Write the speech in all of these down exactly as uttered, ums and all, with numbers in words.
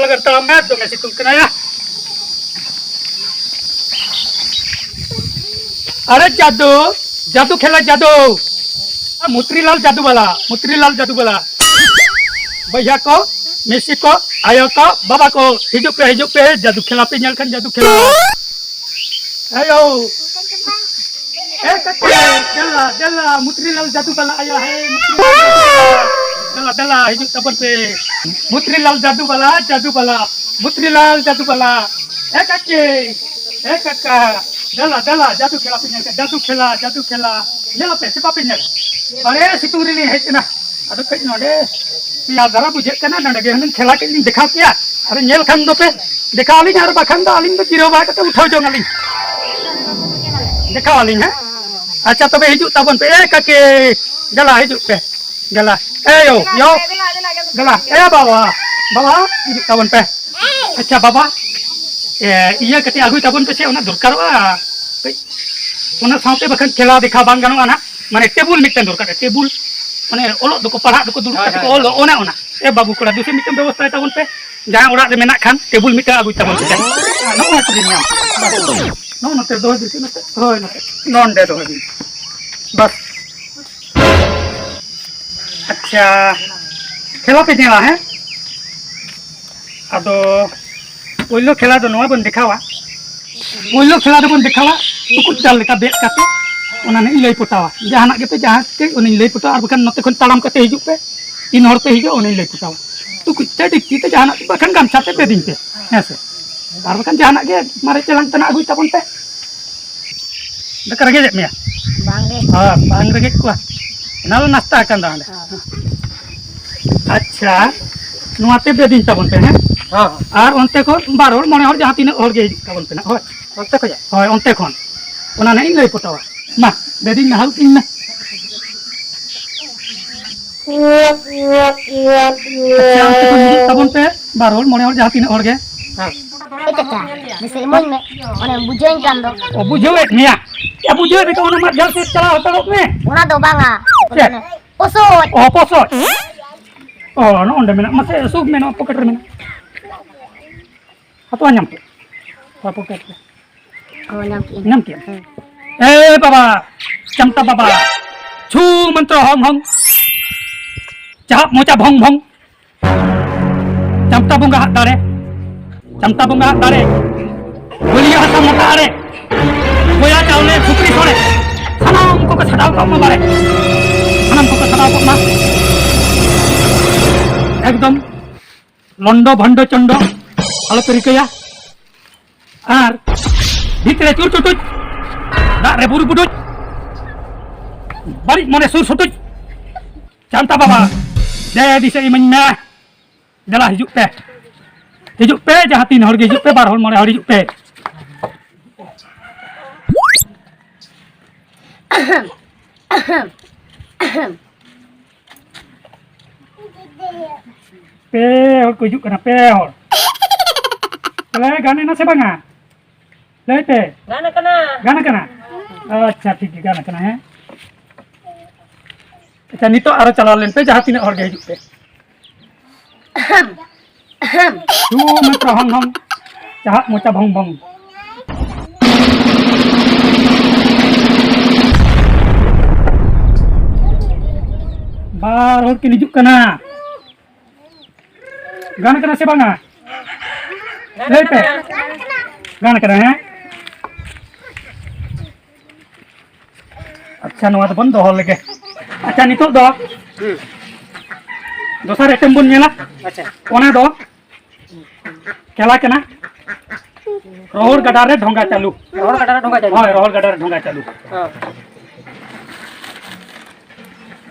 ᱞᱟᱜᱟᱛᱟᱲ ᱢᱮ, ᱫᱚᱢᱮ ᱥᱤᱛᱩᱝ ᱠᱟᱱᱟ ᱭᱟ᱾ ᱟᱨᱮ ᱡᱟᱫᱩ, ᱡᱟᱫᱩ ᱠᱷᱮᱞᱟ ᱡᱟᱫᱩ᱾ ᱢᱩᱛᱨᱤᱞᱟᱞ ᱡᱟᱫᱩ ᱵᱟᱞᱟ, ᱢᱩᱛᱨᱤᱞᱟᱞ ᱡᱟᱫᱩ ᱵᱟᱞᱟ᱾ ᱵᱚᱭᱦᱟ ᱠᱚ, ᱢᱤᱥᱤ ᱠᱚ, ᱟᱭᱳ ᱠᱚ, ᱵᱟᱵᱟ ᱠᱚ, ᱦᱤᱡᱩᱜ ᱯᱮ, ᱦᱤᱡᱩᱜ ᱯᱮ, ᱡᱟᱫᱩ ᱠᱷᱮᱞᱟ ᱯᱮ ᱧᱮᱞ ᱠᱷᱟᱱ ᱡᱟᱫᱩ ᱠᱷᱮᱞᱟ᱾ ᱮᱭᱳ᱾ ᱮ ᱠᱟᱠᱤ, ᱫᱮᱞᱟ, ᱫᱮᱞᱟ, ᱢᱩᱛᱨᱤᱞᱟᱞ ᱡᱟᱫᱩ ᱵᱟᱞᱟ ᱟᱭᱟ ᱦᱮ, ᱢᱩᱛᱨᱤᱞᱟᱞ ᱡᱟᱫᱩ ᱵᱟᱞᱟ᱾ ᱫᱮᱞᱟ, ᱫᱮᱞᱟ, ᱦᱤᱡᱩᱜ ᱛᱟᱵᱚᱱ ᱯᱮ᱾ ᱢᱩᱛᱨᱤᱞᱟᱞ ᱡᱟᱫᱩ ᱵᱟᱞᱟ, ᱡᱟᱫᱩ ᱵᱟᱞᱟ, ᱢᱩᱛᱨᱤᱞᱟᱞ ᱡᱟᱫᱩ ᱵᱟᱞᱟ᱾ ᱮ ᱠᱟᱠᱤ, ᱮ ᱠᱟᱠᱟ, ᱫᱮᱞᱟ, ᱫᱮᱞᱟ, ᱡᱟᱫᱩ ᱠᱷᱮᱞᱟ ᱯᱮ ᱧᱮᱞ ᱠᱮᱫ, ᱡᱟᱫᱩ ᱠᱷᱮᱞᱟ, ᱡᱟᱫᱩ ᱠᱷᱮᱞᱟ᱾ ᱧᱮᱞ ᱟᱯᱮ ᱥᱮ ᱵᱟᱯᱮ ᱧᱮᱞ? ᱵᱟᱲᱮ ᱥᱤᱛᱩᱝ ᱨᱮᱞᱤᱧ ᱦᱮᱡ ᱮᱱᱟ᱾ ᱟᱫᱚ ᱠᱟᱹᱡ ᱱᱚᱰᱮ ᱨᱮᱭᱟᱲ ᱫᱷᱟᱨᱟ ᱵᱩᱡᱷᱟᱹᱜ ᱠᱟᱱᱟ, ᱱᱚᱰᱮ ᱜᱮ ᱦᱩᱱᱟᱹᱝ ᱠᱷᱮᱞᱟ ᱠᱟᱹᱡ ᱞᱤᱧ ᱫᱮᱠᱷᱟᱣ ᱠᱮᱭᱟ᱾ ᱟᱨ ᱧᱮᱞ ᱠᱷᱟᱱ ᱫᱚᱯᱮ ᱫᱮᱠᱷᱟᱣ ᱟᱹᱞᱤᱧ, ᱟᱨ ᱵᱟᱠᱷᱟᱱ ᱫᱚ ᱟᱹᱞᱤᱧ ᱫᱚ ᱡᱤᱨᱟᱹᱣ ᱵᱟᱲᱟ ᱠᱟᱛᱮ ᱩᱴᱷᱟᱹᱣ ᱡᱚᱝ ᱟᱹᱞᱤᱧ᱾ ᱫᱮᱠᱷᱟᱣ ᱟᱹᱞᱤᱧ ᱦᱮᱸ᱾ ᱟᱪᱪᱷᱟ, ᱛᱚᱵᱮ ᱦᱤᱡᱩᱜ ᱛᱟᱵᱚᱱ ᱯᱮ᱾ ᱮ ᱠᱟᱠᱤ, ᱫᱮᱞᱟ ᱦᱤᱡᱩᱜ ᱯᱮ᱾ ᱫᱮᱞᱟ᱾ ᱮ ᱭᱳ, ᱭᱳ᱾ ᱫᱮᱞᱟ᱾ ᱮ ᱵᱟᱵᱟ, ᱵᱟᱵᱟ, ᱦᱤᱡᱩᱜ ᱛᱟᱵᱚᱱ ᱯᱮ᱾ ᱟᱪᱪᱷᱟ ᱵᱟᱵᱟ, ᱮ, ᱤᱭᱟᱹ ᱠᱟᱹᱴᱤᱡ ᱟᱹᱜᱩᱭ ᱛᱟᱵᱚᱱ ᱯᱮᱥᱮ, ᱚᱱᱟ ᱫᱚᱨᱠᱟᱨᱚᱜᱼᱟ ᱠᱟᱹᱡ᱾ ᱚᱱᱟ ᱥᱟᱶᱛᱮ ᱵᱟᱠᱷᱟᱱ ᱠᱷᱮᱞᱟ ᱫᱮᱠᱷᱟᱣ ᱵᱟᱝ ᱜᱟᱱᱚᱜᱼᱟ ᱱᱟᱦᱟᱜ᱾ ᱢᱟᱱᱮ ᱴᱮᱵᱩᱞ ᱢᱤᱫᱴᱮᱱ ᱫᱚᱨᱠᱟᱨ, ᱴᱮᱵᱩᱞ᱾ ᱢᱟᱱᱮ ᱚᱞᱚᱜ ᱫᱚᱠᱚ, ᱯᱟᱲᱦᱟᱜ ᱫᱚᱠᱚ, ᱫᱩᱲᱩᱵ ᱦᱳᱭ, ᱠᱟᱛᱮ ᱠᱚ ᱦᱳᱭ, ᱚᱞ ᱫᱚ, ᱦᱳᱭ᱾ ᱚᱱᱮ ᱚᱱᱟ᱾ ᱮ ᱵᱟᱹᱵᱩ ᱠᱚᱲᱟ, ᱫᱩᱥᱮ ᱢᱤᱫᱴᱮᱱ ᱵᱮᱵᱚᱥᱛᱷᱟᱭ ᱛᱟᱵᱚᱱ ᱯᱮ᱾ ᱡᱟᱦᱟᱸ ᱚᱲᱟᱜ ᱨᱮ ᱢᱮᱱᱟᱜ ᱠᱷᱟᱱ ᱴᱮᱵᱩᱞ ᱢᱤᱫᱴᱮᱱ ᱟᱹᱜᱩᱭ ᱛᱟᱵᱚᱱ ᱯᱮ᱾ ᱱᱚᱜᱼᱚ ᱱᱚᱛᱮ ᱵᱤᱱ ᱧᱟᱢ᱾ ᱱᱚᱜᱼᱚ ᱱᱚᱛᱮ ᱫᱚᱦᱚᱭ ᱵᱤᱱ ᱥᱮ, ᱱᱚᱛᱮ᱾ ᱦᱳᱭ, ᱱᱚᱛᱮ᱾ ᱱᱚᱰᱮ ᱫᱚᱦᱚᱭ ᱵᱤᱱ᱾ ᱵᱟᱥ᱾ ᱟᱪᱪᱷᱟ, ᱠᱷᱮᱞᱟ ᱯᱮ ᱧᱮᱞᱟ, ᱦᱮᱸ? ᱟᱫᱚ ᱯᱳᱭᱞᱳ ᱠᱷᱮᱞᱟ ᱫᱚ ᱱᱚᱣᱟ ᱵᱚᱱ ᱫᱮᱠᱷᱟᱣᱟ᱾ ᱯᱳᱭᱞᱳ ᱠᱷᱮᱞᱟ ᱫᱚᱵᱚᱱ ᱫᱮᱠᱷᱟᱣᱟ ᱴᱩᱠᱩᱡ ᱪᱟᱞ ᱞᱮᱠᱟ ᱵᱮᱫ ᱠᱟᱛᱮ, ᱚᱱᱟ ᱱᱟᱜ ᱤᱧ ᱞᱟᱹᱭ ᱯᱚᱴᱟᱣᱟ᱾ ᱡᱟᱦᱟᱱᱟᱜ ᱜᱮᱯᱮ, ᱡᱟᱦᱟᱸ ᱜᱮ ᱚᱱᱟᱧ ᱞᱟᱹᱭ ᱯᱚᱴᱟᱣᱟ, ᱟᱨ ᱵᱟᱠᱷᱟᱱ ᱱᱚᱛᱮ ᱠᱷᱚᱱ ᱛᱟᱲᱟᱢ ᱠᱟᱛᱮ ᱦᱤᱡᱩᱜ ᱯᱮ, ᱛᱤᱱ ᱦᱚᱲ ᱯᱮ ᱦᱤᱡᱩᱜᱼᱟ ᱚᱱᱟᱧ ᱞᱟᱹᱭ ᱯᱚᱴᱟᱣᱟ᱾ ᱴᱩᱠᱩᱡ ᱛᱮ, ᱰᱮᱠᱪᱤ ᱛᱮ, ᱡᱟᱦᱟᱱᱟᱜ ᱵᱟᱠᱷᱟᱱ ᱜᱟᱢᱪᱷᱟ ᱛᱮ ᱵᱮᱫᱤᱧ ᱯᱮ, ᱦᱮᱸ ᱥᱮ? ᱟᱨ ᱵᱟᱠᱷᱟᱱ ᱡᱟᱦᱟᱱᱟᱜ ᱜᱮ ᱢᱟᱨᱮ ᱪᱮᱞᱟᱝ ᱛᱮᱱᱟᱜ ᱟᱹᱜᱩᱭ ᱛᱟᱵᱚᱱ ᱯᱮ᱾ ᱫᱟᱠᱟ ᱨᱮᱸᱜᱮᱡᱮᱫ ᱢᱮᱭᱟ? ᱵᱟᱝᱜᱮ᱾ ᱦᱳᱭ, ᱵᱟᱝ ᱨᱮᱸᱜᱮᱡ ᱠᱚᱣᱟ᱾ ᱚᱱᱟ ᱫᱚ ᱱᱟᱥᱛᱟ ᱟᱠᱟᱱ ᱫᱚ ᱦᱟᱸᱰᱮ᱾ ᱦᱳᱭ᱾ ᱟᱪᱪᱷᱟ, ᱱᱚᱣᱟ ᱛᱮ ᱵᱮᱫᱤᱧ ᱛᱟᱵᱚᱱ ᱯᱮ, ᱦᱮᱸ? ᱦᱚᱸ, ᱦᱚᱸ᱾ ᱟᱨ ᱚᱱᱛᱮ ᱠᱷᱚᱱ ᱵᱟᱨ ᱦᱚᱲ, ᱢᱚᱬᱮ ᱦᱚᱲ, ᱡᱟᱦᱟᱸ ᱛᱤᱱᱟᱹᱜ ᱦᱚᱲ ᱜᱮ ᱦᱤᱡᱩᱜ ᱛᱟᱵᱚᱱ ᱯᱮ ᱱᱟᱜ, ᱦᱳᱭ? ᱚᱱᱛᱮ ᱠᱷᱚᱱᱟᱜ? ᱦᱳᱭ, ᱚᱱᱛᱮ ᱠᱷᱚᱱ᱾ ᱚᱱᱟ ᱱᱟᱜ ᱤᱧ ᱞᱟᱹᱭ ᱯᱚᱴᱟᱣᱟ᱾ ᱢᱟ, ᱵᱮᱫᱤᱧ ᱱᱟᱦᱟᱜ ᱤᱧ ᱢᱮ᱾ ᱟᱪᱪᱷᱟ, ᱚᱱᱛᱮ ᱠᱷᱚᱱ ᱦᱤᱡᱩᱜ ᱛᱟᱵᱚᱱ ᱯᱮ, ᱵᱟᱨ ᱦᱚᱲ, ᱢᱚᱬᱮ ᱦᱚᱲ, ᱡᱟᱦᱟᱸ ᱛᱤᱱᱟᱹᱜ ᱦᱚᱲ ᱜᱮ᱾ ᱦᱮᱸ᱾ ᱮ ᱠᱟᱠᱟ, ᱱᱟᱥᱮ ᱤᱢᱟᱹᱧ ᱢᱮ, ᱚᱱᱮᱢ ᱵᱩᱡᱷᱟᱹᱣᱟᱹᱧ ᱠᱟᱱ ᱫᱚ᱾ ᱚ, ᱵᱩᱡᱷᱟᱹᱣᱮᱫ ᱢᱮᱭᱟ? ᱮ, ᱵᱩᱡᱷᱟᱹᱣᱮᱫ ᱢᱮᱭᱟ, ᱚᱱᱟ ᱢᱟᱨᱡᱷᱟᱞ ᱥᱮᱫ ᱪᱟᱞᱟᱣ ᱦᱟᱛᱟᱲᱚᱜ ᱢᱮ᱾ ᱚᱱᱟ ᱫᱚ ᱵᱟᱝᱟ᱾ ᱪᱮᱫ? ᱚᱱᱮ ᱯᱚᱥᱚᱡ᱾ ᱚ, ᱯᱚᱥᱚᱡ᱾ ᱚ, ᱱᱚᱜᱼᱚ ᱱᱚᱸᱰᱮ ᱢᱮᱱᱟᱜ, ᱢᱟᱥᱮ, ᱥᱩᱵ ᱢᱮ, ᱱᱚᱣᱟ ᱯᱚᱠᱮᱴ ᱨᱮ ᱢᱮᱱᱟᱜ᱾ ᱦᱟᱛᱣᱟ ᱧᱟᱢ ᱠᱮᱫ᱾ ᱦᱚᱲ ᱯᱚᱠᱮᱴ ᱨᱮ᱾ ᱚ, ᱧᱟᱢ ᱠᱮᱫᱟᱹᱧ᱾ ᱧᱟᱢ ᱠᱮᱫᱟᱢ? ᱦᱮᱸ᱾ ᱮ ᱵᱟᱵᱟ, ᱪᱟᱢᱴᱟ ᱵᱟᱵᱟ, ᱪᱷᱩ ᱢᱚᱱᱛᱨᱚ ᱦᱚᱝ ᱦᱚᱝ, ᱪᱟᱦᱟᱵ ᱢᱚᱪᱟ ᱵᱷᱚᱝ ᱵᱷᱚᱝ, ᱪᱟᱢᱴᱟ ᱵᱚᱸᱜᱟ ᱦᱟᱜ ᱫᱟᱲᱮ, ᱪᱟᱢᱴᱟ ᱵᱚᱸᱜᱟ ᱦᱟᱜ ᱫᱟᱲᱮ, ᱵᱟᱹᱞᱤᱭᱟᱹ ᱦᱟᱥᱟ ᱢᱚᱴᱟ ᱟᱲᱮ, ᱠᱚᱭᱟ ᱪᱟᱣᱞᱮ ᱥᱩᱠᱨᱤ ᱥᱚᱲᱮ, ᱥᱟᱱᱟᱢ ᱠᱚᱠᱚ ᱪᱷᱟᱰᱟᱣ ᱠᱚᱜ ᱢᱟ ᱵᱟᱲᱮ, ᱥᱟᱱᱟᱢ ᱠᱚᱠᱚ ᱪᱷᱟᱰᱟᱣ ᱠᱚᱜ ᱢᱟ᱾ ᱮᱠᱫᱚᱢ ᱞᱚᱱᱰᱚ ᱵᱷᱚᱱᱰᱚ ᱪᱚᱱᱰᱚ ᱟᱞᱚᱯᱮ ᱨᱤᱠᱟᱹᱭᱟ᱾ ᱟᱨ ᱵᱷᱤᱛ ᱨᱮ ᱪᱩᱨ ᱪᱩᱴᱩᱡ, ᱫᱟᱜ ᱨᱮ ᱵᱩᱨᱩ ᱵᱩᱴᱩᱡ, ᱵᱟᱹᱲᱤᱡ ᱢᱚᱱᱮ ᱥᱩᱨ ᱥᱩᱴᱩᱡ᱾ ᱪᱟᱢᱴᱟ ᱵᱟᱵᱟ, ᱫᱮ ᱫᱤᱥᱟᱹ ᱤᱢᱟᱹᱧ ᱢᱮ᱾ ᱫᱮᱞᱟ ᱦᱤᱡᱩᱜ ᱯᱮ, ᱦᱤᱡᱩᱜ ᱯᱮ, ᱡᱟᱦᱟᱸ ᱛᱤᱱ ᱦᱚᱲ ᱜᱮ ᱦᱤᱡᱩᱜ ᱯᱮ, ᱵᱟᱨ ᱦᱚᱲ ᱢᱚᱬᱮ ᱦᱚᱲ ᱦᱤᱡᱩᱜ ᱯᱮ᱾ ᱯᱮ ᱦᱚᱲ ᱠᱚ ᱦᱤᱡᱩᱜ ᱠᱟᱱᱟ, ᱯᱮ ᱦᱚᱲ᱾ ᱛᱟᱦᱞᱮ ᱜᱟᱱ ᱮᱱᱟ ᱥᱮ ᱵᱟᱝᱟ? ᱞᱟᱹᱭ ᱯᱮ᱾ ᱜᱟᱱ ᱟᱠᱟᱱᱟ᱾ ᱜᱟᱱ ᱟᱠᱟᱱᱟ? ᱟᱪᱪᱷᱟ, ᱴᱷᱤᱠ ᱜᱮ, ᱜᱟᱱ ᱟᱠᱟᱱᱟ, ᱦᱮᱸ᱾ ᱟᱪᱪᱷᱟ, ᱱᱤᱛᱚᱜ ᱟᱨᱚ ᱪᱟᱞᱟᱣ ᱞᱮᱱ ᱯᱮ, ᱡᱟᱦᱟᱸ ᱛᱤᱱᱟᱹᱜ ᱦᱚᱲ ᱜᱮ ᱦᱤᱡᱩᱜ ᱯᱮ᱾ ᱥᱩ ᱢᱟᱛᱨᱟ ᱦᱚᱝ ᱦᱚᱝ, ᱪᱟᱦᱟᱜ ᱢᱚᱪᱟ ᱵᱷᱚᱝ ᱵᱷᱚᱝ᱾ ᱵᱟᱨ ᱦᱚᱲ ᱠᱤᱱ ᱦᱤᱡᱩᱜ ᱠᱟᱱᱟ᱾ ᱜᱟᱱ ᱠᱟᱱᱟ ᱥᱮ ᱵᱟᱝᱟ? ᱞᱟᱹᱭ ᱯᱮ᱾ ᱜᱟᱱ ᱠᱟᱱᱟ, ᱦᱮᱸ? ᱟᱪᱪᱷᱟ, ᱱᱚᱣᱟ ᱫᱚᱵᱚᱱ ᱫᱚᱦᱚ ᱞᱮᱜᱮ᱾ ᱟᱪᱪᱷᱟ, ᱱᱤᱛᱚᱜ ᱫᱚ ᱦᱩᱸ᱾ ᱫᱚᱥᱟᱨ ᱟᱭᱴᱮᱢ ᱵᱚᱱ ᱧᱮᱞᱟ᱾ ᱟᱪᱪᱷᱟ᱾ ᱚᱱᱟ ᱫᱚ ᱠᱷᱮᱞᱟ ᱠᱟᱱᱟ ᱨᱚᱦᱚᱲ ᱜᱟᱰᱟ ᱨᱮ ᱰᱷᱚᱸᱜᱟ ᱪᱟᱹᱞᱩ᱾ ᱨᱚᱦᱚᱲ ᱜᱟᱰᱟ ᱨᱮ ᱰᱷᱚᱸᱜᱟ ᱪᱟᱹᱞᱩ᱾ ᱦᱳᱭ, ᱨᱚᱦᱚᱲ ᱜᱟᱰᱟ ᱨᱮ ᱰᱷᱚᱸᱜᱟ ᱪᱟᱹᱞᱩ᱾ ᱦᱮᱸ᱾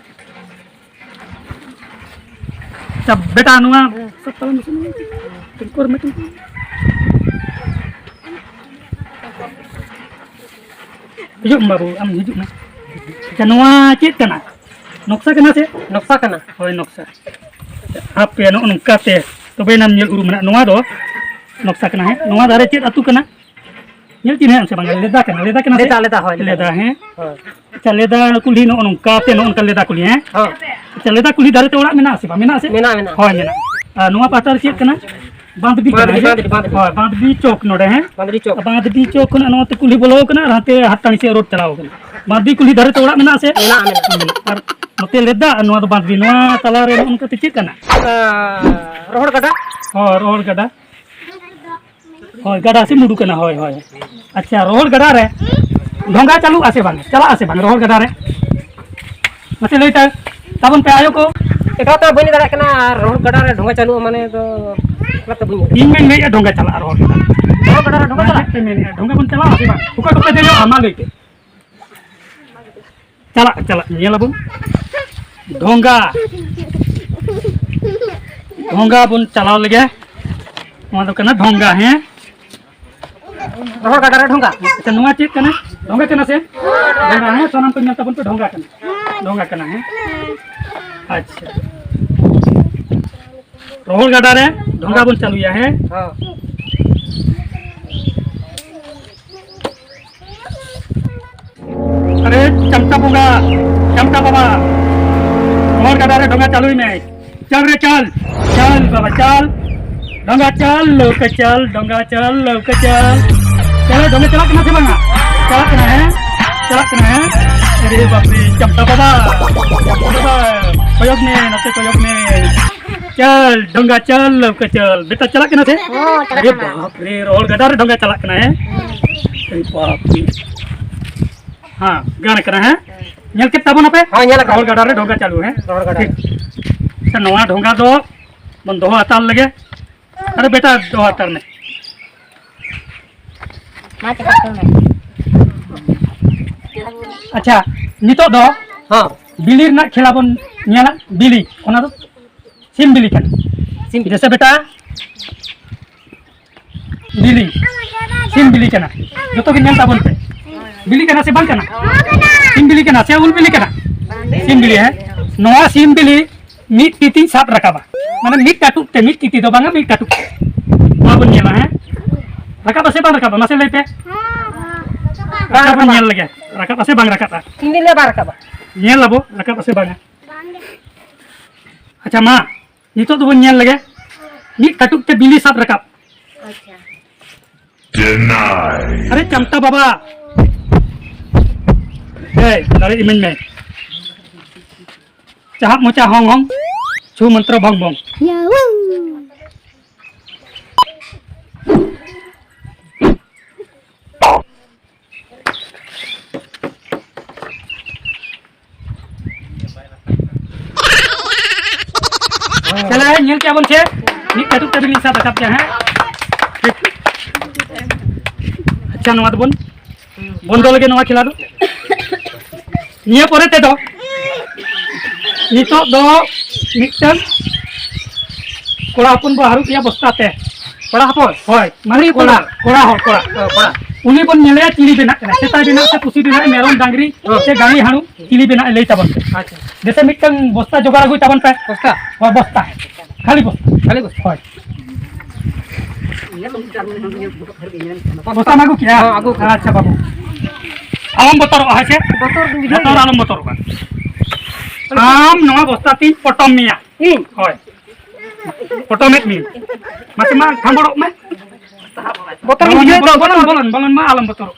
ᱟᱪᱪᱷᱟ, ᱵᱮᱴᱟ, ᱱᱚᱣᱟ ᱥᱟᱵ ᱛᱟᱞᱟᱝ ᱢᱮᱥᱮ, ᱱᱚᱣᱟ ᱴᱤᱝᱠᱚᱨ ᱢᱮ, ᱴᱤᱝᱠᱚᱨ᱾ ᱦᱤᱡᱩᱜ ᱢᱮ ᱵᱟᱹᱵᱩ, ᱟᱢ ᱦᱤᱡᱩᱜ ᱢᱮ᱾ ᱟᱪᱪᱷᱟ, ᱱᱚᱣᱟ ᱪᱮᱫ ᱠᱟᱱᱟ? ᱱᱚᱠᱥᱟ ᱠᱟᱱᱟ ᱥᱮ? ᱱᱚᱠᱥᱟ ᱠᱟᱱᱟ᱾ ᱦᱳᱭ, ᱱᱚᱠᱥᱟ᱾ ᱟᱪᱪᱷᱟ, ᱦᱟᱯᱮ, ᱱᱚᱜᱼᱚ ᱱᱚᱝᱠᱟ ᱛᱮ ᱛᱚᱵᱮ ᱮᱱᱟᱢ ᱧᱮᱞ ᱩᱨᱩᱢᱟ ᱱᱟᱜ᱾ ᱱᱚᱣᱟ ᱫᱚ ᱱᱚᱠᱥᱟ ᱠᱟᱱᱟ, ᱦᱮᱸ? ᱱᱚᱣᱟ ᱫᱷᱟᱨᱮ ᱪᱮᱫ ᱟᱹᱛᱩ ᱠᱟᱱᱟ? ᱧᱮᱞ ᱪᱤᱱᱦᱟᱹ ᱮᱢ ᱥᱮ ᱵᱟᱝᱟ? ᱞᱮᱫᱟ ᱠᱟᱱᱟ, ᱞᱮᱫᱟ ᱠᱟᱱᱟ ᱥᱮ? ᱞᱮᱫᱟ, ᱞᱮᱫᱟ, ᱦᱳᱭ, ᱞᱮᱫᱟ᱾ ᱞᱮᱫᱟ, ᱦᱮᱸ᱾ ᱦᱳᱭ᱾ ᱟᱪᱪᱷᱟ, ᱞᱮᱫᱟ ᱠᱩᱞᱦᱤ ᱱᱚᱜᱼᱚ ᱱᱚᱝᱠᱟ ᱛᱮ, ᱱᱚᱜᱼᱚ ᱱᱚᱝᱠᱟ ᱞᱮᱫᱟ ᱠᱩᱞᱦᱤ, ᱦᱮᱸ? ᱦᱳᱭ᱾ ᱟᱪᱪᱷᱟ, ᱞᱮᱫᱟ ᱠᱩᱞᱦᱤ ᱫᱷᱟᱨᱮ ᱛᱮ ᱚᱲᱟᱜ ᱢᱮᱱᱟᱜᱼᱟ ᱥᱮ ᱵᱟᱝ? ᱢᱮᱱᱟᱜᱼᱟ ᱥᱮ? ᱢᱮᱱᱟᱜᱼᱟ, ᱢᱮᱱᱟᱜᱼᱟ᱾ ᱦᱳᱭ, ᱢᱮᱱᱟᱜᱼᱟ᱾ ᱟᱨ ᱱᱚᱣᱟ ᱯᱟᱦᱴᱟ ᱨᱮ ᱪᱮᱫ ᱠᱟᱱᱟ? ᱵᱟᱸᱫᱽᱰᱤ ᱠᱟᱱᱟ, ᱵᱟᱸᱫᱽᱰᱤ, ᱦᱮᱸ? ᱵᱟᱸᱫᱽᱰᱤ, ᱵᱟᱸᱫᱽᱰᱤ᱾ ᱦᱳᱭ, ᱵᱟᱸᱫᱽᱰᱤ ᱪᱚᱠ ᱱᱚᱰᱮ, ᱦᱮᱸ? ᱵᱟᱸᱫᱽᱰᱤ ᱪᱚᱠ᱾ ᱵᱟᱸᱫᱽᱰᱤ ᱪᱚᱠ ᱠᱷᱚᱱᱟᱜ ᱱᱚᱣᱟ ᱛᱮ ᱠᱩᱞᱦᱤ ᱵᱚᱞᱚ ᱟᱠᱟᱱᱟ ᱟᱨ ᱦᱟᱱᱛᱮ ᱦᱟᱴᱴᱟᱬᱤ ᱥᱮᱫ ᱨᱳᱰ ᱪᱟᱞᱟᱣ ᱟᱠᱟᱱᱟ᱾ ᱵᱟᱸᱫᱽᱰᱤ ᱠᱩᱞᱦᱤ ᱫᱷᱟᱨᱮ ᱛᱮ ᱚᱲᱟᱜ ᱢᱮᱱᱟᱜᱼᱟ ᱥᱮ? ᱢᱮᱱᱟᱜᱼᱟ, ᱢᱮᱱᱟᱜᱼᱟ᱾ ᱟᱨ ᱱᱚᱛᱮ ᱞᱮᱫᱟ ᱟᱨ ᱱᱚᱣᱟ ᱫᱚ ᱵᱟᱸᱫᱽᱰᱤ᱾ ᱱᱚᱣᱟ ᱛᱟᱞᱟ ᱨᱮ ᱱᱚᱜᱼᱚ ᱱᱚᱝᱠᱟ ᱛᱮ ᱪᱮᱫ ᱠᱟᱱᱟ? ᱟᱸ, ᱨᱚᱦᱚᱲ ᱜᱟᱰᱟ᱾ ᱦᱳᱭ, ᱨᱚᱦᱚᱲ ᱜᱟᱰᱟ᱾ ᱦᱳᱭ, ᱜᱟᱰᱟ ᱥᱮ ᱢᱩᱰᱩ ᱠᱟᱱᱟ, ᱦᱳᱭ, ᱦᱳᱭ᱾ ᱟᱪᱪᱷᱟ, ᱨᱚᱦᱚᱲ ᱜᱟᱰᱟ ᱨᱮ ᱰᱷᱚᱸᱜᱟ ᱪᱟᱹᱞᱩᱜᱼᱟ ᱥᱮ ᱵᱟᱝ? ᱪᱟᱞᱟᱜᱼᱟ ᱥᱮ ᱵᱟᱝ ᱨᱚᱦᱚᱲ ᱜᱟᱰᱟ ᱨᱮ? ᱢᱟᱥᱮ ᱞᱟᱹᱭ ᱛᱟ-, ᱛᱟᱵᱚᱱ ᱯᱮ ᱟᱭᱳ ᱠᱚ᱾ ᱮᱠᱟᱞ ᱛᱮ ᱵᱟᱹᱧ ᱞᱟᱹᱭ ᱫᱟᱲᱮᱭᱟᱜ ᱠᱟᱱᱟ, ᱟᱨ ᱨᱚᱦᱚᱲ ᱜᱟᱰᱟ ᱨᱮ ᱰᱷᱚᱸᱜᱟ ᱪᱟᱹᱞᱩᱜᱼᱟ ᱢᱟᱱᱮ ᱫᱚ ᱚᱱᱟᱛᱮ ᱵᱟᱹᱧ ᱞᱟᱹᱭ ᱤᱧ ᱢᱟᱧ ᱞᱟᱹᱭᱮᱫᱼᱟ ᱰᱷᱚᱸᱜᱟ ᱪᱟᱞᱟᱜᱼᱟ ᱨᱚᱦᱚᱲ ᱜᱟᱰᱟ ᱨᱮ᱾ ᱨᱚᱦᱚᱲ ᱜᱟᱰᱟ ᱨᱮ ᱰᱷᱚᱸᱜᱟ ᱢᱟ ᱪᱟᱞᱟᱜᱼᱟ? ᱪᱮᱫ ᱯᱮ ᱢᱮᱱᱮᱫᱼᱟ, ᱰᱷᱚᱸᱜᱟ ᱵᱚᱱ ᱪᱟᱞᱟᱜᱼᱟ ᱥᱮ ᱵᱟᱝ? ᱚᱠᱟ ᱠᱚᱯᱮ ᱫᱮᱡᱚᱜᱼᱟ ᱢᱟ ᱞᱟᱹᱭ ᱯᱮ᱾ ᱪᱟᱞᱟᱜ, ᱪᱟᱞᱟᱜ, ᱧᱮᱞᱟᱵᱚᱱ᱾ ᱰᱷᱚᱸᱜᱟ᱾ ᱰᱷᱚᱸᱜᱟ ᱵᱚᱱ ᱪᱟᱞᱟᱣ ᱞᱮᱜᱮ᱾ ᱱᱚᱣᱟ ᱫᱚ ᱠᱟᱱᱟ ᱰᱷᱚᱸᱜᱟ, ᱦᱮᱸ? ᱨᱚᱦᱚᱲ ᱜᱟᱰᱟ ᱨᱮ ᱰᱷᱚᱸᱜᱟ᱾ ᱟᱪᱪᱷᱟ, ᱱᱚᱣᱟ ᱪᱮᱫ ᱠᱟᱱᱟ? ᱰᱷᱚᱸᱜᱟ ᱠᱟᱱᱟ ᱥᱮ? ᱰᱷᱚᱸᱜᱟ, ᱦᱮᱸ? ᱥᱟᱱᱟᱢ ᱠᱚ ᱧᱮᱞ ᱛᱟᱵᱚᱱ ᱯᱮ, ᱰᱷᱚᱸᱜᱟ ᱠᱟᱱᱟ᱾ ᱰᱷᱚᱸᱜᱟ ᱠᱟᱱᱟ, ᱦᱮᱸ? ᱟᱪᱪᱷᱟ᱾ ᱨᱚᱦᱚᱲ ᱜᱟᱰᱟ ᱨᱮ ᱰᱷᱚᱸᱜᱟ ᱵᱚᱱ ᱪᱟᱹᱞᱩᱭᱟ, ᱦᱮᱸ? ᱦᱚᱸ᱾ ᱟᱨᱮ ᱪᱟᱢᱴᱟ ᱵᱚᱸᱜᱟ, ᱪᱟᱢᱴᱟ ᱵᱟᱵᱟ, ᱨᱚᱦᱚᱲ ᱜᱟᱰᱟ ᱨᱮ ᱰᱷᱚᱸᱜᱟ ᱪᱟᱹᱞᱩᱭ ᱢᱮ᱾ ᱪᱟᱞ ᱨᱮ ᱪᱟᱞ, ᱪᱟᱞ ᱵᱟᱵᱟ ᱪᱟᱞ, ᱰᱷᱚᱸᱜᱟ ᱪᱟᱞ, ᱞᱟᱹᱣᱠᱟᱹ ᱪᱟᱞ, ᱰᱷᱚᱸᱜᱟ ᱪᱟᱞ, ᱞᱟᱹᱣᱠᱟᱹ ᱪᱟᱞ᱾ ᱪᱟᱞ, ᱰᱷᱚᱸᱜᱟ ᱪᱟᱞᱟᱜ ᱠᱟᱱᱟ ᱥᱮ ᱵᱟᱝᱟ? ᱪᱟᱞᱟᱜ ᱠᱟᱱᱟ, ᱦᱮᱸ? ᱪᱟᱞᱟᱜ ᱠᱟᱱᱟ, ᱦᱮᱸ? ᱟᱨᱮ ᱵᱟᱯᱨᱮ, ᱪᱟᱢᱴᱟ ᱵᱟᱵᱟ, ᱪᱟᱢᱴᱟ ᱵᱟᱵᱟ, ᱠᱚᱭᱚᱜ ᱢᱮ, ᱱᱚᱛᱮ ᱠᱚᱭᱚᱜ ᱢᱮ᱾ ᱪᱟᱞ, ᱰᱷᱚᱸᱜᱟ ᱪᱟᱞ, ᱞᱟᱹᱣᱠᱟᱹ ᱪᱟᱞ᱾ ᱵᱮᱴᱟ, ᱪᱟᱞᱟᱜ ᱠᱟᱱᱟ ᱥᱮ? ᱦᱚᱸ, ᱪᱟᱞᱟᱜ ᱟᱨᱮ ᱠᱟᱱᱟ᱾ ᱵᱟᱯᱨᱮ, ᱨᱚᱦᱚᱲ ᱜᱟᱰᱟ ᱨᱮ ᱰᱷᱚᱸᱜᱟ ᱪᱟᱞᱟᱜ ᱠᱟᱱᱟ, ᱦᱮᱸ? ᱦᱩᱸ᱾ ᱟᱨᱮ ᱵᱟᱯᱨᱮ᱾ ᱦᱮᱸ, ᱜᱟᱱ ᱠᱟᱱᱟ, ᱦᱮᱸ? ᱦᱮᱸ᱾ ᱧᱮᱞ ᱠᱮᱫ ᱛᱟᱵᱚᱱᱟᱯᱮ? ᱦᱮᱸ, ᱧᱮᱞ ᱟᱠᱟᱫ᱾ ᱨᱚᱦᱚᱲ ᱜᱟᱰᱟ ᱨᱮ ᱰᱷᱚᱸᱜᱟ ᱪᱟᱹᱞᱩ, ᱦᱮᱸ? ᱨᱚᱦᱚᱲ ᱜᱟᱰᱟ ᱨᱮ᱾ ᱴᱷᱤᱠ᱾ ᱟᱪᱪᱷᱟ, ᱱᱚᱣᱟ ᱰᱷᱚᱸᱜᱟ ᱫᱚ ᱵᱚᱱ ᱫᱚᱦᱚ ᱦᱟᱛᱟᱲ ᱞᱮᱜᱮ᱾ ᱟᱨᱮ ᱵᱮᱴᱟ, ᱫᱚᱦᱚ ᱦᱟᱛᱟᱲ ᱢᱮ᱾ ᱢᱟ ᱪᱮᱫ ᱠᱟᱛᱮ ᱢᱮ? ᱟᱪᱪᱷᱟ, ᱱᱤᱛᱚᱜ ᱫᱚ ᱦᱚᱸ᱾ ᱵᱤᱞᱤ ᱨᱮᱱᱟᱜ ᱠᱷᱮᱞᱟ ᱵᱚᱱ ᱧᱮᱞᱟ᱾ ᱵᱤᱞᱤ, ᱚᱱᱟ ᱫᱚ ᱥᱤᱢ ᱵᱤᱞᱤ ᱠᱟᱱᱟ᱾ ᱥᱤᱢ ᱵᱤᱞᱤ᱾ ᱡᱮᱥᱮ ᱵᱮᱴᱟ, ᱵᱤᱞᱤ, ᱥᱤᱢ ᱵᱤᱞᱤ ᱠᱟᱱᱟ᱾ ᱡᱚᱛᱚ ᱜᱮ ᱧᱮᱞ ᱛᱟᱵᱚᱱ ᱯᱮ᱾ ᱵᱤᱞᱤ ᱠᱟᱱᱟ ᱥᱮ ᱵᱟᱝ ᱠᱟᱱᱟ? ᱥᱤᱢ ᱵᱤᱞᱤ ᱠᱟᱱᱟ ᱥᱮ ᱩᱞ ᱵᱤᱞᱤ ᱠᱟᱱᱟ? ᱥᱤᱢ ᱵᱤᱞᱤ, ᱦᱮᱸ᱾ ᱱᱚᱣᱟ ᱥᱤᱢ ᱵᱤᱞᱤ ᱢᱤᱫ ᱛᱤ ᱛᱤᱧ ᱥᱟᱵ ᱨᱟᱠᱟᱵᱟ, ᱢᱟᱱᱮ ᱢᱤᱫ ᱠᱟᱹᱴᱩᱵ ᱛᱮ, ᱢᱤᱫ ᱛᱤ ᱛᱮ ᱫᱚ ᱵᱟᱝᱟ, ᱢᱤᱫ ᱠᱟᱹᱴᱩᱵ ᱛᱮ᱾ ᱱᱚᱣᱟ ᱵᱚᱱ ᱧᱮᱞᱟ, ᱦᱮᱸ᱾ ᱨᱟᱠᱟᱵᱟ ᱥᱮ ᱵᱟᱝ ᱨᱟᱠᱟᱵᱟ, ᱢᱟᱥᱮ ᱞᱟᱹᱭ ᱯᱮ᱾ ᱵᱟᱝ ᱨᱟᱠᱟᱵᱟ, ᱵᱚᱱ ᱨᱟᱠᱟᱵᱟ᱾ ᱧᱮᱞ ᱞᱮᱜᱮ, ᱨᱟᱠᱟᱵᱟ ᱥᱮ ᱵᱟᱝ ᱨᱟᱠᱟᱵᱟ᱾ ᱤᱧ ᱫᱚᱧ ᱞᱟᱹᱭᱟ ᱵᱟᱝ ᱨᱟᱠᱟᱵᱟ᱾ ᱧᱮᱞ ᱟᱵᱚ, ᱨᱟᱠᱟᱵᱟ ᱥᱮ ᱵᱟᱝᱟ᱾ ᱟᱪᱪᱷᱟ, ᱢᱟ ᱱᱤᱛᱚᱜ ᱫᱚᱵᱚᱱ ᱧᱮᱞ ᱞᱮᱜᱮ᱾ ᱢᱤᱫ ᱠᱟᱹᱴᱩᱵ ᱛᱮ ᱵᱤᱞᱤ ᱥᱟᱵ ᱨᱟᱠᱟᱵ᱾ ᱟᱪᱪᱷᱟ᱾ ᱟᱨᱮ ᱪᱟᱢᱴᱟ ᱵᱟᱵᱟ, ᱦᱮᱸ, ᱫᱟᱲᱮ ᱤᱢᱟᱹᱧ ᱢᱮ᱾ ᱪᱟᱦᱟᱵ ᱢᱚᱪᱟ ᱦᱚᱝ ᱦᱚᱝ, ᱪᱷᱩ ᱢᱚᱱᱛᱨᱚ ᱵᱷᱚᱝ ᱵᱷᱚᱝ᱾ ᱛᱟᱦᱞᱮ ᱧᱮᱞ ᱠᱮᱜᱼᱟ ᱵᱚᱱ ᱪᱮ, ᱢᱤᱫ ᱠᱟᱹᱴᱩᱵ ᱛᱮ ᱵᱤᱞᱤ ᱥᱟᱵ ᱨᱟᱠᱟᱵ ᱠᱮᱜᱼᱟ, ᱦᱮᱸ? ᱟᱪᱪᱷᱟ, ᱱᱚᱣᱟ ᱫᱚᱵᱚᱱ ᱵᱚᱱᱫᱚ ᱞᱮᱜᱮ, ᱱᱚᱣᱟ ᱠᱷᱮᱞᱟ ᱫᱚ᱾ ᱱᱤᱭᱟᱹ ᱯᱚᱨᱮ ᱛᱮᱫᱚ ᱱᱤᱛᱚᱜ ᱫᱚ ᱢᱤᱫᱴᱟᱝ ᱠᱚᱲᱟ ᱦᱚᱯᱚᱱ ᱵᱚ ᱦᱟᱹᱨᱩᱵ ᱮᱭᱟ ᱵᱚᱥᱛᱟ ᱛᱮ᱾ ᱠᱚᱲᱟ ᱦᱚᱯᱚᱱ? ᱦᱳᱭ, ᱢᱟᱱᱮ ᱠᱩᱲᱤ ᱦᱚᱯᱚᱱ? ᱠᱚᱲᱟ, ᱠᱚᱲᱟ ᱦᱚᱲ, ᱠᱚᱲᱟ᱾ ᱚ, ᱠᱚᱲᱟ᱾ ᱩᱱᱤ ᱵᱚᱱ ᱧᱮᱞᱮᱭᱟ ᱪᱤᱞᱤ ᱵᱮᱱᱟᱜ ᱠᱟᱱᱟ, ᱥᱮᱛᱟᱭ ᱵᱮᱱᱟᱜ ᱥᱮ ᱯᱩᱥᱤ ᱵᱮᱱᱟᱜ, ᱢᱮᱨᱚᱢ, ᱰᱟᱝᱨᱤ ᱦᱚᱸ᱾ ᱥᱮ ᱜᱟᱹᱲᱤ ᱦᱟᱹᱬᱩ, ᱪᱤᱞᱤ ᱵᱮᱱᱟᱜ ᱞᱟᱹᱭ ᱛᱟᱵᱚᱱ ᱯᱮ᱾ ᱟᱪᱪᱷᱟ᱾ ᱡᱮᱥᱮ ᱢᱤᱫᱴᱟᱝ ᱵᱚᱥᱛᱟ ᱡᱚᱜᱟᱲ ᱟᱹᱜᱩᱭ ᱛᱟᱵᱚᱱ ᱯᱮ᱾ ᱵᱚᱥᱛᱟ? ᱦᱳᱭ, ᱵᱚᱥᱛᱟ᱾ ᱠᱷᱟᱹᱞᱤ ᱵᱚᱥᱛᱟ᱾ ᱠᱷᱟᱹᱞᱤ ᱵᱚᱥᱛᱟ? ᱦᱳᱭ᱾ ᱵᱚᱥᱛᱟᱢ ᱟᱹᱜᱩ ᱠᱮᱜᱼᱟ? ᱦᱮᱸ, ᱟᱹᱜᱩ ᱠᱮᱜᱼᱟ᱾ ᱟᱪᱪᱷᱟ ᱵᱟᱹᱵᱩ, ᱟᱞᱚᱢ ᱵᱚᱛᱚᱨᱚᱜᱼᱟ, ᱦᱮᱸ ᱥᱮ? ᱵᱚᱛᱚᱨ ᱫᱚᱧ ᱵᱩᱡᱷᱟᱹᱣ ᱵᱚᱛᱚᱨ ᱜᱮᱭᱟ᱾ ᱟᱞᱚᱢ ᱵᱚᱛᱚᱨᱚᱜᱼᱟ᱾ ᱟᱢ ᱱᱚᱣᱟ ᱵᱚᱥᱛᱟ ᱛᱤᱧ ᱯᱚᱴᱚᱢ ᱢᱮᱭᱟ᱾ ᱤᱧ? ᱦᱳᱭ, ᱯᱚᱴᱚᱢᱮᱫ ᱢᱮᱭᱟᱹᱧ᱾ ᱢᱟᱥᱮ ᱢᱟ ᱛᱷᱟᱢᱵᱚᱲᱚᱜ ᱢᱮ᱾ ᱵᱚᱛᱚᱨ ᱤᱧ ᱵᱚᱞᱚᱱ, ᱵᱩᱡᱷᱟᱹᱣ ᱫᱚ, ᱵᱚᱞᱚᱱ, ᱵᱚᱞᱚᱱ᱾ ᱵᱚᱞᱚᱱ, ᱵᱚᱞᱚᱱ ᱢᱟ, ᱟᱞᱚᱢ ᱵᱚᱛᱚᱨᱚᱜ᱾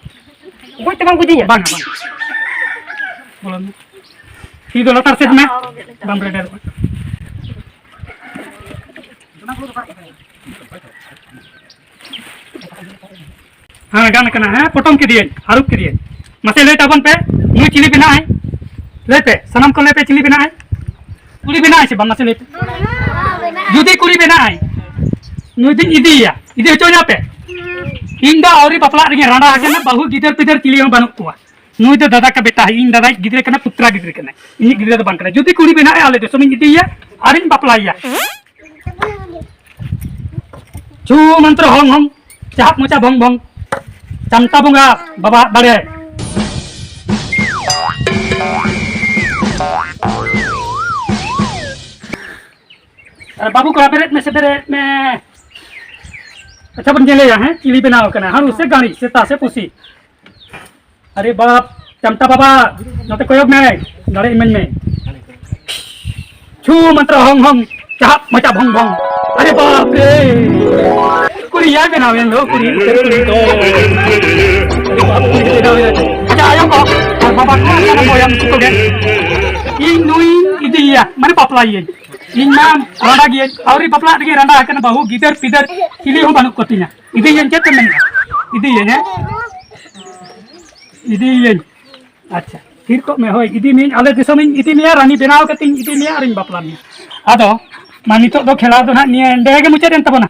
ᱜᱚᱡ ᱛᱮ ᱵᱟᱢ ᱜᱚᱡᱤᱧᱟ? ᱵᱟᱝᱟ, ᱵᱟᱝᱟ᱾ ᱵᱚᱞᱚᱱ ᱢᱮ᱾ ᱛᱤ ᱫᱚ ᱞᱟᱛᱟᱨ ᱥᱮᱫ ᱢᱮ, ᱵᱟᱢ ᱨᱮᱰᱮᱨᱚᱜᱼᱟ᱾ ᱦᱮᱸ, ᱜᱟᱱ ᱠᱟᱱᱟ᱾ ᱦᱮᱸ, ᱯᱚᱴᱚᱢ ᱠᱮᱫᱮᱭᱟᱹᱧ, ᱦᱟᱹᱨᱩᱵ ᱠᱮᱫᱮᱭᱟᱹᱧ᱾ ᱢᱟᱥᱮ ᱞᱟᱹᱭ ᱛᱟᱵᱚᱱ ᱯᱮ, ᱱᱩᱭ ᱪᱤᱞᱤ ᱵᱮᱱᱟᱜᱼᱟᱭ? ᱞᱟᱹᱭ ᱯᱮ, ᱥᱟᱱᱟᱢ ᱠᱚ ᱞᱟᱹᱭ ᱯᱮ, ᱪᱤᱞᱤ ᱵᱮᱱᱟᱜᱼᱟᱭ? ᱠᱩᱲᱤ ᱵᱮᱱᱟᱜᱼᱟᱭ ᱥᱮ ᱵᱟᱝ? ᱢᱟᱥᱮ ᱞᱟᱹᱭ ᱯᱮ᱾ ᱡᱩᱫᱤ ᱠᱩᱲᱤ ᱵᱮᱱᱟᱜᱼᱟᱭ, ᱱᱩᱭ ᱫᱚᱧ ᱤᱫᱤᱭᱮᱭᱟ, ᱤᱫᱤ ᱦᱚᱪᱚᱧᱟ ᱯᱮ᱾ ᱤᱧ ᱫᱚ ᱟᱹᱣᱨᱤ ᱵᱟᱯᱞᱟᱜ ᱨᱮᱜᱮ ᱨᱟᱸᱰᱟ ᱟᱠᱟᱱᱟ, ᱵᱟᱹᱦᱩ ᱜᱤᱫᱟᱹᱨ ᱯᱤᱫᱟᱹᱨ ᱪᱤᱞᱤ ᱦᱚᱸ ᱵᱟᱹᱱᱩᱜ ᱠᱚᱣᱟ᱾ ᱱᱩᱭ ᱫᱚ ᱫᱟᱫᱟ ᱠᱟ ᱵᱮᱴᱟ ᱦᱮ, ᱤᱧ ᱫᱟᱫᱟ ᱜᱤᱫᱽᱨᱟᱹ ᱠᱟᱱᱟ, ᱯᱩᱛᱨᱟ ᱜᱤᱫᱽᱨᱟᱹ ᱠᱟᱱᱟᱭ, ᱤᱧᱤᱡ ᱜᱤᱫᱽᱨᱟᱹ ᱫᱚ ᱵᱟᱝ ᱠᱟᱱᱟᱭ᱾ ᱡᱩᱫᱤ ᱠᱩᱲᱤ ᱵᱮᱱᱟᱜᱼᱟᱭ, ᱟᱞᱮ ᱫᱤᱥᱚᱢᱤᱧ ᱤᱫᱤᱭᱮᱭᱟ ᱟᱨᱤᱧ ᱵᱟᱯᱞᱟᱭᱮᱭᱟ᱾ ᱪᱷᱩ ᱢᱚᱱᱛᱨᱚ ᱦᱚᱝ ᱦᱚᱝ, ᱪᱟᱦᱟᱵ ᱢᱚᱪᱟ ᱵᱷᱚᱝ ᱵᱷᱚᱝ, ᱪᱟᱢᱴᱟ ᱵᱚᱸᱜᱟ ᱵᱟᱵᱟᱣᱟᱜ ᱫᱟᱲᱮ᱾ ᱟᱨ ᱵᱟᱹᱵᱩ ᱠᱚᱲᱟ, ᱵᱮᱨᱮᱫ ᱢᱮᱥᱮ, ᱵᱮᱨᱮᱫ ᱢᱮ᱾ ᱟᱪᱪᱷᱟ, ᱵᱚᱱ ᱧᱮᱞᱮᱭᱟ, ᱦᱮᱸ, ᱪᱤᱞᱤ ᱵᱮᱱᱟᱣ ᱠᱟᱱᱟ, ᱦᱟᱹᱬᱩ ᱥᱮ ᱜᱟᱹᱲᱤ, ᱥᱮᱛᱟ ᱥᱮ ᱯᱩᱥᱤ? ᱟᱨᱮ ᱵᱟᱯ, ᱪᱟᱢᱴᱟ ᱵᱟᱵᱟ, ᱱᱚᱛᱮ ᱠᱚᱭᱚᱜ ᱢᱮ, ᱫᱟᱲᱮ ᱤᱢᱟᱹᱧ ᱢᱮ᱾ ᱪᱷᱩ ᱢᱚᱱᱛᱨᱚ ᱦᱚᱝ ᱦᱚᱝ, ᱪᱟᱦᱟᱵ ᱢᱚᱪᱟ ᱵᱷᱚᱝ ᱵᱷᱚᱝ᱾ ᱟᱨᱮ ᱵᱟᱯ ᱨᱮ! ᱠᱩᱲᱤ ᱭᱟ ᱵᱮᱱᱟᱣ ᱮᱱ ᱫᱚ, ᱠᱩᱲᱤ, ᱠᱩᱲᱤ ᱫᱚ᱾ ᱟᱨᱮ ᱵᱟᱯ ᱨᱮ, ᱵᱮᱱᱟᱣ ᱮᱱ ᱫᱚ᱾ ᱟᱪᱪᱷᱟ, ᱟᱭᱳ ᱠᱚ ᱟᱨ ᱵᱟᱵᱟ ᱠᱚ ᱟᱨ ᱥᱟᱱᱟᱢ ᱵᱚᱭᱦᱟ ᱢᱤᱥᱤ ᱠᱚᱜᱮ, ᱤᱧ ᱱᱩᱭᱤᱧ ᱤᱫᱤᱭᱮᱭᱟ, ᱢᱟᱱᱮ ᱵᱟᱯᱞᱟᱭᱮᱭᱟᱹᱧ᱾ ᱤᱧ ᱢᱟ ᱨᱟᱸᱰᱟ ᱜᱤᱭᱟᱹᱧ, ᱟᱹᱣᱨᱤ ᱵᱟᱯᱞᱟᱜ ᱨᱮᱜᱮ ᱨᱟᱸᱰᱟ ᱟᱠᱟᱱᱟ, ᱵᱟᱹᱦᱩ ᱜᱤᱫᱟᱹᱨ ᱯᱤᱫᱟᱹᱨ ᱪᱤᱞᱤ ᱦᱚᱸ ᱵᱟᱹᱱᱩᱜ ᱠᱚᱛᱤᱧᱟ᱾ ᱤᱫᱤᱭᱮᱭᱟᱹᱧ, ᱪᱮᱫ ᱯᱮ ᱢᱮᱱᱮᱫᱼᱟ? ᱤᱫᱤᱭᱮᱭᱟᱹᱧ, ᱦᱮᱸ? ᱤᱫᱤᱭᱮᱭᱟᱹᱧ᱾ ᱟᱪᱪᱷᱟ, ᱛᱷᱤᱨ ᱠᱚᱜ ᱢᱮ᱾ ᱦᱳᱭ, ᱤᱫᱤ ᱢᱤᱭᱟᱹᱧ, ᱟᱞᱮ ᱫᱤᱥᱚᱢᱤᱧ ᱤᱫᱤ ᱢᱮᱭᱟ, ᱨᱟᱱᱤ ᱵᱮᱱᱟᱣ ᱠᱟᱛᱮᱧ ᱤᱫᱤ ᱢᱮᱭᱟ ᱟᱨᱤᱧ ᱵᱟᱯᱞᱟ ᱢᱮᱭᱟ᱾ ᱟᱫᱚ ᱢᱟ, ᱱᱤᱛᱚᱜ ᱫᱚ ᱠᱷᱮᱞᱟ ᱫᱚ ᱱᱟᱦᱟᱜ ᱱᱤᱭᱟᱹ ᱮᱸᱰᱮ ᱜᱮ ᱢᱩᱪᱟᱹᱫ ᱮᱱ ᱛᱟᱵᱚᱱᱟ᱾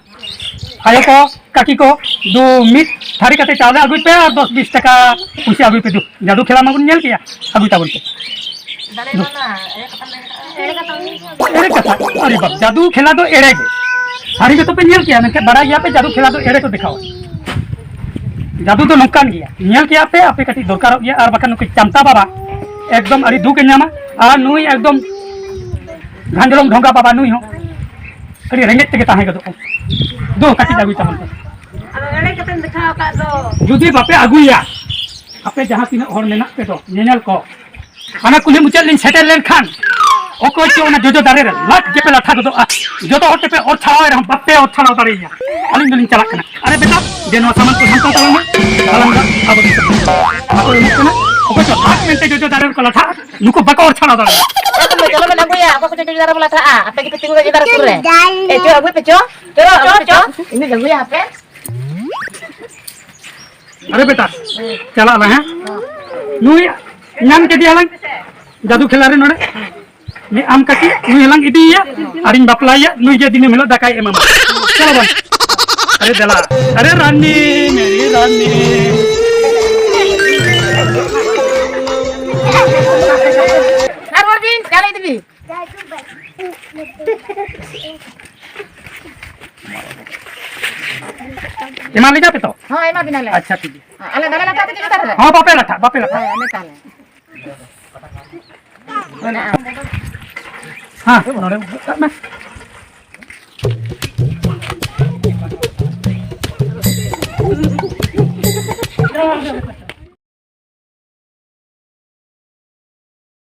ᱟᱭᱳ ᱠᱚ, ᱠᱟᱹᱠᱤ ᱠᱚ, ᱫᱩ ᱢᱤᱫ ᱛᱷᱟᱹᱨᱤ ᱠᱟᱛᱮ ᱪᱟᱣᱞᱮ ᱟᱹᱜᱩᱭ ᱯᱮ ᱟᱨ ᱫᱚᱥ ᱵᱤᱥ ᱴᱟᱠᱟ ᱯᱩᱭᱥᱟᱹ ᱟᱹᱜᱩᱭ ᱯᱮ᱾ ᱫᱩ, ᱡᱟᱫᱩ ᱠᱷᱮᱞᱟ ᱢᱟᱵᱚᱱ ᱧᱮᱞ ᱠᱮᱜᱼᱟ, ᱟᱹᱜᱩᱭ ᱛᱟᱵᱚᱱ ᱯᱮ᱾ ᱫᱟᱲᱮ ᱵᱟᱝᱟ, ᱮᱲᱮ ᱠᱟᱛᱷᱟ ᱢᱮᱱᱟᱜᱼᱟ᱾ ᱮᱲᱮ ᱠᱟᱛᱷᱟ᱾ ᱟᱨᱮ ᱵᱟᱯ, ᱡᱟᱫᱩ ᱠᱷᱮᱞᱟ ᱫᱚ ᱮᱲᱮ ᱜᱮ᱾ ᱥᱟᱹᱨᱤ ᱜᱮᱛᱚ ᱯᱮ ᱧᱮᱞ ᱠᱮᱜᱼᱟ, ᱢᱮᱱᱠᱷᱟᱱ ᱵᱟᱲᱟᱭ ᱜᱮᱭᱟ ᱯᱮ ᱡᱟᱫᱩ ᱠᱷᱮᱞᱟ ᱫᱚ ᱮᱲᱮ ᱠᱚ ᱫᱮᱠᱷᱟᱣᱟ᱾ ᱡᱟᱫᱩ ᱫᱚ ᱱᱚᱝᱠᱟᱱ ᱜᱮᱭᱟ, ᱧᱮᱞ ᱠᱮᱜᱼᱟ ᱯᱮ, ᱟᱯᱮ ᱠᱟᱹᱴᱤᱡ ᱫᱚᱨᱠᱟᱨᱚᱜ ᱜᱮᱭᱟ, ᱟᱨ ᱵᱟᱠᱷᱟᱱ ᱱᱩᱠᱩ ᱪᱟᱢᱴᱟ ᱵᱟᱵᱟ ᱮᱠᱫᱚᱢ ᱟᱹᱰᱤ ᱫᱩᱠ ᱮ ᱧᱟᱢᱟ, ᱟᱨ ᱱᱩᱭ ᱮᱠᱫᱚᱢ ᱜᱷᱟᱸᱡᱚᱞᱚᱢ ᱰᱷᱚᱸᱜᱟ ᱵᱟᱵᱟ, ᱱᱩᱭ ᱦᱚᱸ ᱟᱹᱰᱤ ᱨᱮᱸᱜᱮᱡ ᱛᱮᱜᱮ ᱛᱟᱦᱮᱸ ᱜᱚᱫᱚᱜᱼᱟ᱾ ᱫᱩ, ᱠᱟᱹᱴᱤᱡ ᱟᱹᱜᱩᱭ ᱛᱟᱵᱚᱱ ᱯᱮ᱾ ᱟᱫᱚ ᱮᱲᱮ ᱠᱟᱛᱮᱢ ᱫᱮᱠᱷᱟᱣ ᱟᱠᱟᱫ ᱫᱚ᱾ ᱡᱩᱫᱤ ᱵᱟᱯᱮ ᱟᱹᱜᱩᱭᱟ, ᱟᱯᱮ ᱡᱟᱦᱟᱸ ᱛᱤᱱᱟᱹᱜ ᱦᱚᱲ ᱢᱮᱱᱟᱜ ᱯᱮ ᱫᱚ ᱧᱮᱧᱮᱞ ᱠᱚ, ᱦᱟᱱᱟ ᱠᱩᱞᱦᱤ ᱢᱩᱪᱟᱹᱫ ᱞᱤᱧ ᱥᱮᱴᱮᱨ ᱞᱮᱱᱠᱷᱟᱱ, ᱚᱠᱚᱭ ᱪᱚ ᱚᱱᱟ ᱡᱚᱡᱚ ᱫᱟᱨᱮ ᱨᱮ ᱞᱟᱫ ᱜᱮᱯᱮ ᱞᱟᱴᱷᱟ ᱜᱚᱫᱚᱜᱼᱟ᱾ ᱡᱚᱛᱚ ᱦᱚᱲ ᱛᱮᱯᱮ ᱚᱨ ᱪᱷᱟᱲᱟᱣ ᱮ ᱨᱮᱦᱚᱸ ᱵᱟᱯᱮ ᱚᱨ ᱪᱷᱟᱲᱟᱣ ᱫᱟᱲᱮᱭᱟᱹᱧᱟ᱾ ᱟᱹᱞᱤᱧ ᱫᱚᱞᱤᱧ ᱪᱟᱞᱟᱜ ᱠᱟᱱᱟ᱾ ᱟᱨᱮ ᱵᱮᱴᱟ, ᱫᱮ ᱱᱚᱣᱟ ᱥᱟᱢᱟᱱ ᱠᱚ ᱥᱟᱢᱴᱟᱣ ᱛᱟᱞᱟᱝ ᱢᱮ᱾ ᱛᱟᱞᱟᱝ ᱫᱚ ᱟᱵᱚ ᱫᱤᱥᱚᱢ ᱨᱮ ᱵᱟᱠᱚ ᱮᱢᱚᱜ ᱠᱟᱱᱟ᱾ ᱚᱠᱚᱭ ᱪᱚ ᱞᱟᱫ ᱢᱮᱱᱛᱮ ᱡᱚᱡᱚ ᱫᱟᱨᱮ ᱨᱮᱠᱚ ᱞᱟᱴᱷᱟᱜᱼᱟ, ᱱᱩᱠᱩ ᱵᱟᱠᱚ ᱚᱨ ᱪᱷᱟᱲᱟᱣ ᱫᱟᱲᱮᱭᱟᱜᱼᱟ᱾ ᱪᱚᱞᱚ ᱵᱚᱱ ᱟᱹᱜᱩᱭᱟ, ᱚᱠᱚᱭ ᱠᱚ ᱪᱚ ᱡᱚᱡᱚ ᱫᱟᱨᱮ ᱵᱚᱱ ᱞᱟᱴᱷᱟᱜᱼᱟ᱾ ᱟᱯᱮ ᱜᱮᱯᱮ ᱛᱤᱸᱜᱩ ᱠᱟᱱᱟ ᱡᱚᱡᱚ ᱫᱟᱨᱮ ᱥᱩᱨ ᱨᱮ᱾ ᱮ, ᱪᱚ, ᱟᱹᱜᱩᱭ ᱯᱮ ᱪᱚ᱾ ᱪᱚ, ᱪᱚ, ᱪᱚ᱾ ᱤᱧ ᱫᱚᱧ ᱟᱹᱜᱩᱭᱟ ᱦᱟᱯᱮ᱾ ᱟᱨᱮ ᱵᱮᱴᱟ, ᱪᱟᱞᱟᱜ ᱟᱞᱟᱝ, ᱦᱮᱸ? ᱱᱩᱭ ᱧᱟᱢ ᱠᱮᱫᱮᱭᱟᱞᱟᱝ, ᱡᱟᱫᱩ ᱠᱷᱮᱞᱟ ᱨᱮ ᱱᱚᱰᱮ᱾ ᱱᱩᱭ ᱟᱢ ᱠᱟᱹᱴᱤᱡ, ᱱᱩᱭ ᱦᱚᱸᱞᱟᱝ ᱤᱫᱤᱭᱮᱭᱟ ᱟᱨᱤᱧ ᱵᱟᱯᱞᱟᱭᱮᱭᱟ, ᱱᱩᱭ ᱜᱮ ᱫᱤᱱᱟᱹᱢ ᱦᱤᱞᱳᱜ ᱫᱟᱠᱟᱭ ᱮᱢᱟᱢᱟ᱾ ᱪᱚᱞᱚ ᱵᱚᱱ᱾ ᱟᱨᱮ ᱫᱮᱞᱟ, ᱟᱨᱮ ᱨᱟᱱᱤ, ᱢᱮᱨᱤ ᱨᱟᱱᱤ᱾ ᱟᱨ ᱨᱚᱲ ᱵᱤᱱ, ᱪᱟᱞᱟᱜ ᱤᱫᱤ ᱵᱤᱱ᱾ ᱮᱢᱟ ᱞᱮᱫᱟ ᱯᱮ ᱛᱚ? ᱦᱳᱭ, ᱮᱢᱟ ᱵᱤᱱᱟᱞᱮ᱾ ᱟᱪᱪᱷᱟ, ᱴᱷᱤᱠ ᱜᱮᱭᱟ᱾ ᱟᱞᱮ ᱵᱟᱞᱮ ᱞᱟᱴᱷᱟ ᱛᱮ ᱪᱮᱫ ᱞᱮᱠᱟ ᱨᱮ? ᱦᱚᱸ, ᱵᱟᱯᱮ ᱞᱟᱴᱷᱟ, ᱵᱟᱯᱮ ᱞᱟᱴᱷᱟ᱾ ᱦᱳᱭ, ᱟᱞᱮ ᱛᱟᱦᱞᱮ᱾ ᱢᱮᱱᱟᱜᱼᱟ᱾ ᱦᱮᱸ, ᱱᱚᱰᱮ ᱩᱵᱷᱟᱹᱜ ᱠᱟᱜ ᱢᱮ᱾